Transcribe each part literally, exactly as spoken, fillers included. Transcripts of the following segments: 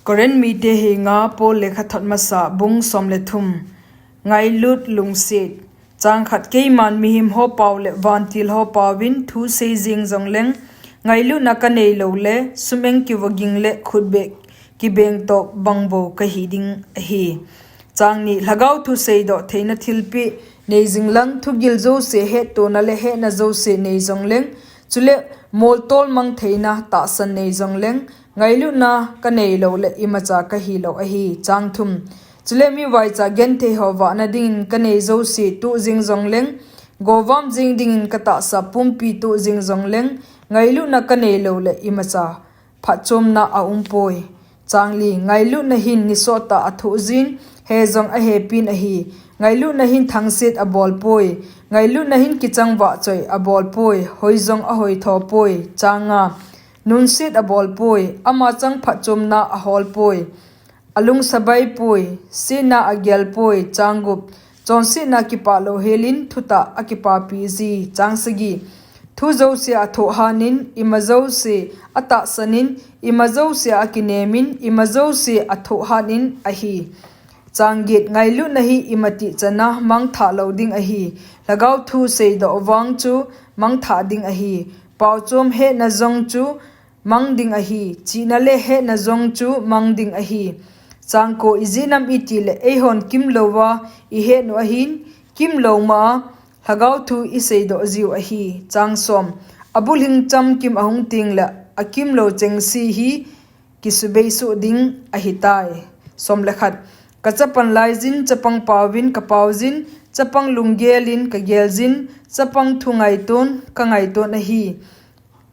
Korinth mite henga Paul lekhathot masa bung som le thum. Ngailut lungset. Chang khat. Keiman mihem ho pau le vantil ho pauvin thu sei jing jongleng, ngailutna kanei lou le sumeng kivoging le khutbeh kibeng toh bangvo kahi ding ahi. Chang ni. Lhagao thu seidoh theina thilpeh nei jinglang, thugil jouse hettona le hehna jouse nei jongleng, chule moltol mang theina tahsan nei jongleng, ngailutna kanei lou le imacha kahi lou ahi. Chang thum. Chule mi vaicha genthei ho vahna dingin kanei jouse tuh jing jongleng, govam jing dingin katahsa pumpi tuh jing jongleng, ngailutna kanei lou le imacha phatchomna aumpoi. Chang li. Ngailutna hin nisot tah a thoh jin, he jong ahepin ahi. Ngailutna hin thangset abolpoi. Ngailutna hin kichang vahchoi abolpoi, hoi jong ahoithopoi. Chang nga. Nunset abolpoi, ama chang phatchomna aholpoi. Alungsabaipoi, setna agelpoi. Chang gup. Chonsetna kipah louhelin thutah akipapi ji. Chang sagi. Thu jouse athoh hanin, ima jouse atahsanin, ima jouse akinemin, ima jouse athoh hanin ahi. Chang get. Ngailutna hi imatih chana mangthah lou ding ahi. Lhagao thu seidoh vang chu mangthah ding ahi. Paochom hehna jong chu mang ding ahi. Chihna le hehna jong chu mang ding ahi. Chang ko. Ijeh inem itile eihon kimlouva ihet u ahin, kimlou ma a lhagao thu iseidoh jiu ahi. Chang som. Abulhing chamkim ahung tengle akimlou chengse hi kisubeisoh ding ahitai. Som le khat. Kachapan laijin chapang pauvin kapaujin, chapang lunggelin kageljin, chapang thu ngaiton kangaiton ahi.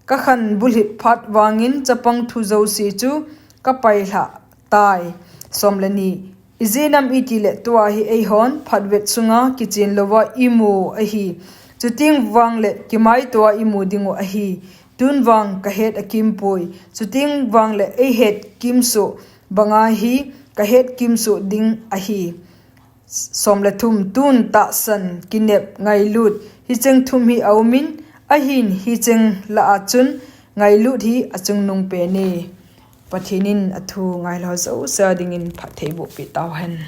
Kakhan bulhit phat vangin chapang thu jouse chu kapailhah tai. Som le ni. Ijeh inem itile tua hi eihon phatvet sunga kichen louva imu ahi. Chuteng vangle kimaitoa imu dingu ahi. Tun vang kahet akimpoi. Chuteng vangle eihet kimsoh banga hi kahet kimsoh ding ahi. Som le thum. Tun tahsan, kinep, ngailut, hicheng thum hi aumin, ahin hicheng lah a chun ngailut hi achungnung pene. Pathen in athu ngailou jouse dingin phattheiboh peh tauhen.